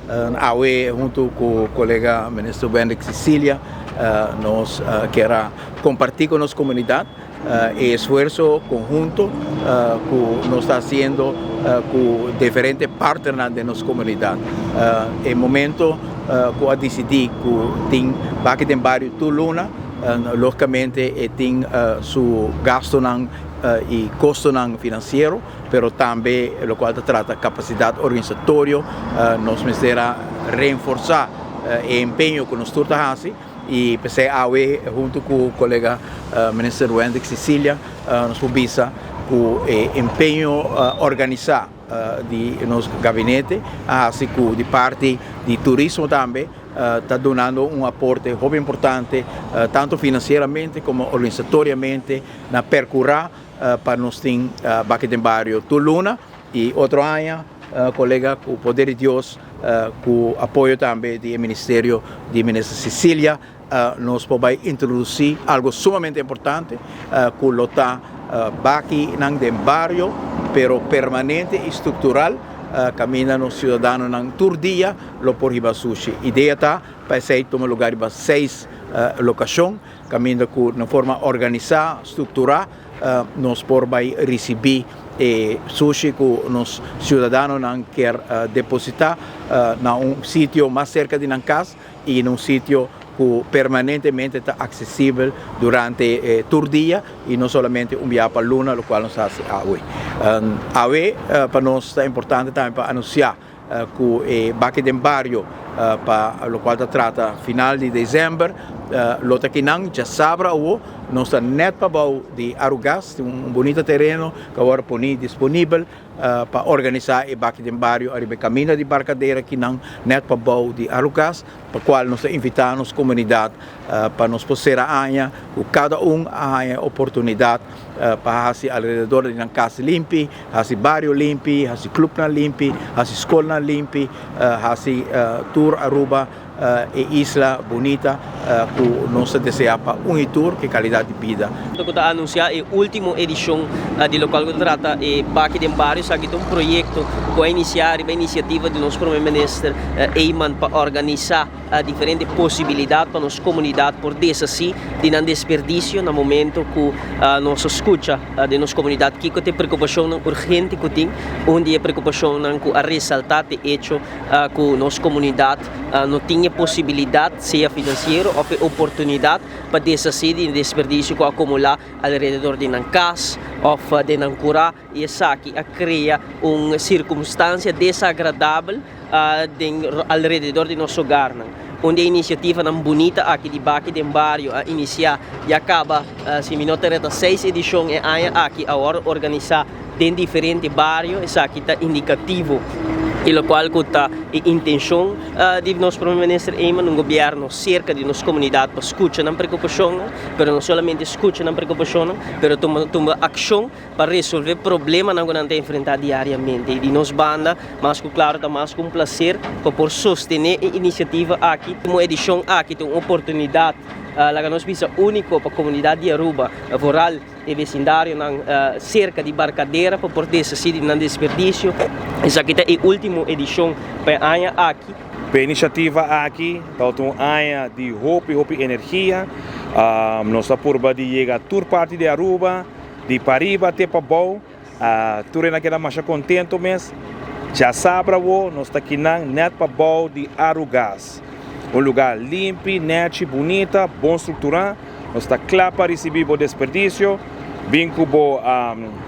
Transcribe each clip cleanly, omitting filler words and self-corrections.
Awe hunto cu colega Minister Wendrick Cecilia nos kier a comparti cu nos comunidad e esfuerzo conhunto cu nos ta haciendo cu diferente partnernan den nos comunidad. E momento cu a dicidi cu tin baki den bario tur luna, logicamente e tin su gastonan y costonan financiero. Pero tambe locual ta trata capacidad organisatorio, nos mester a reenforsa e empeño cu nos tur ta haci y p'esey awe hunto cu colega Minister Wendrick Cecilia nos por bisa cu e empeño organisa di nos gabinete a haci cu di parti di turismo tambe ta dunando un aporte hopi importante tanto financieramente como organisatoriamente na percura pa nos tin baki den bario tur luna y otro aña colega cu poder di Dios cu apoyo tambe di e ministerio di Minister Cecilia nos por bay introduci algo sumamente importante cu lo ta bakinan den bario pero permanente y structural caminda nos ciudadanonan tur dia lo por hiba sushi. Idea ta pa esey tuma lugar riba seis locacion. Kaminda ku na forma organisá, strukturá, nos por bai risibí e sushi ku nos siudadanonan kier depositá na un sitio mas serka di nan kas i na un sitio ku permanentemente ta aksesibel durante tur dia i no solamente un bia pa luna, lokual nos hasi awe. Awe pa nos ta importante tambe pa anunsiá Cu e baki den bario pa locual ta trata final di december lo ta kinan djasabra awo nos ta net pabao di Arugas tin un bunita tereno cu a worde poni disponibel pa organisa e baki den bario ariba e caminda di Barcadera kinan net pabao di Arugas pa cual nos ta invita nos comunidad pa nos por cera aña cu cada un a haya e oportunidad pa haci alrededor di nan cas limpi, haci bario limpi, haci clubnan limpi, haci scolnan limpi, haci tur Aruba e isla bunita cu nos ta desea pa un y tur cu e calidad di bida. Cu ta anuncia e ultimo edicion di locual cu ta trata e Baki den Bario. Esaki ta un proyecto cu a inicia riba iniciativa di nos Prome Minister Eman pa organisa diferente posibilidad pa nos comunidad por deshaci di nan desperdicio na momento cu nos a scucha den nos comunidad kico ta e preocupacionnan urgente cu tin. Un di e preocupacionnan cu a resalta ta e hecho cu nos comunidad no tin e posibilidad sea financiero of e oportunidad pa deshaci di e desperdicio cu a acumula alrededor di nan cas of den nan cura y esaki a crea un circumstancia desagradabel den alrededor di nos hogarnan. Un di e inisiativanan bunita aki di Baki den Bario a inisiá ya kaba, si mi no ta reta, seis edishon e aña aki a wòrdu organisá den diferente bario. Esaki ta indikativo di lokual ku ta e intenshon di nos Prome Minister Eman, un gobièrnu serka di nos komunidat pa skucha nan preokupashonnan, pero no solamente skucha nan preokupashonnan, pero tuma tuma akshon pa resolve problemanan ku nan ta enfrentá diariamente. I di nos banda, mas ku klaro ta mas ku un plaser pa por sostené e inisiativa aki. Como edishon aki ta un oportunidat, laga nos bisa, úniko pa komunidat di Aruba, vooral e besindarionan serka di Barcadera pa por deshasí di nan desperdisio. Esaki ta e último edishon pa e aña aki. Pa e inisiativa aki tabata un aña di hopi hopi energia. Nos a purba di yega tur parti di Aruba. Di pariba te pabou, tur hende a keda masha kontento mes. Djasabra awo nos ta kinan nèt pabou di Arugas. Un lugá limpi, nèchi, bunita, bon strukturá. Nos ta kla pa risibí bo desperdisio. Bin ku bo,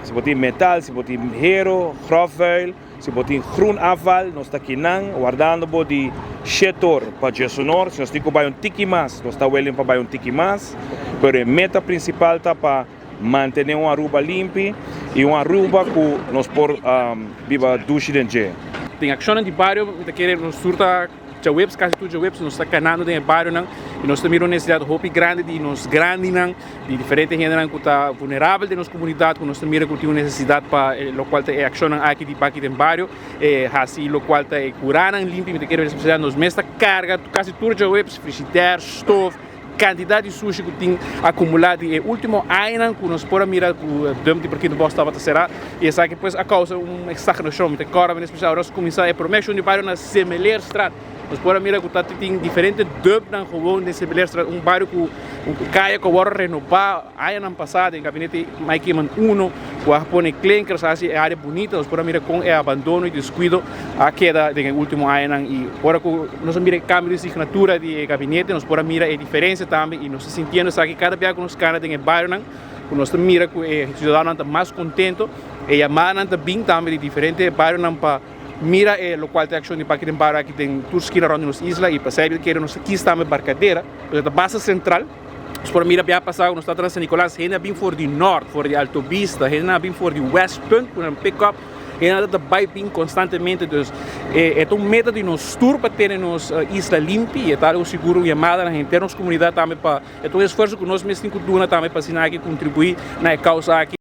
si bo tin metal, si bo tin hero, grofvuil, si bo tin groen afval, nos ta kinan wardando bo di shetor pa djesunor. Si nos tin ku bai un tiki mas, nos ta willing pa bai un tiki mas. Pero e meta prinsipal ta pa. Mantené un Aruba limpi i un Aruba ku nos por biba dushi den dje. Den akshonnan di bario mi ta kere nos tur ta djaweps, kasi tur djaweps nos ta kanando den e barionan i nos ta mira un nesesidat hopi grandi di nos grandinan, di diferente hendenan ku ta vulnerabel den nos komunidat ku nos ta mira ku tin un nesesidat pa lokual ta e akshonnan aki di baki den bario, e hasi lokual ta e kuranan limpi. Mi ta kere nos mes ta karga kasi tur djaweps, frishider, stof. kantidat di sushi ku tin akumulá di e último añanan ku nos por a mira ku dump di Parkietenbos tabata será i esaki pues a kousa un stagnashon. Mi ta kòrda en espesial ora nos kuminsá e promé akshon di bario na Semeleerstraat. Nos por a mira ku ta tin diferente dumpnan gewoon den Semeleerstraat, un bario ku un kaya ku a wòrdu renobá añanan pasá den gabinete Mike Eman uno ku a pone klinkers a hasi e área bunita. Nos por a mira kon e abandono i deskuido a keda den e último añanan i ora ku nos a mira e kambio di signatura di e gabinete nos por a mira e diferensia tambe i nos ta sintiendo esaki kada bia ku nos kana den e barionan ku nos ta mira ku e siudadanonan ta mas kontento. E yamadanan ta bin tambe di diferente barionan pa mira e lokual ta e akshon di baki den bario aki den tur skina rònt di nos isla i pasei di kere nos ta kis tambe Barcadera pasobra ta basta sentral. Nos por a mira bia pasá ku nos tabata na San Nicolas hende a bin for di nòrt, for di Alto Vista, hende a bin for di Westpunt ku nan pick-up, hende ta bai bin konstantemente. Dus e ta un meta di nos tur pa tene nos isla limpi i e ta algu sigur un yamada na henter nos komunidat tambe pa e ta un esfuerso ku nos mes tin ku duna tambe pa asina aki kontribuí na e kousa aki.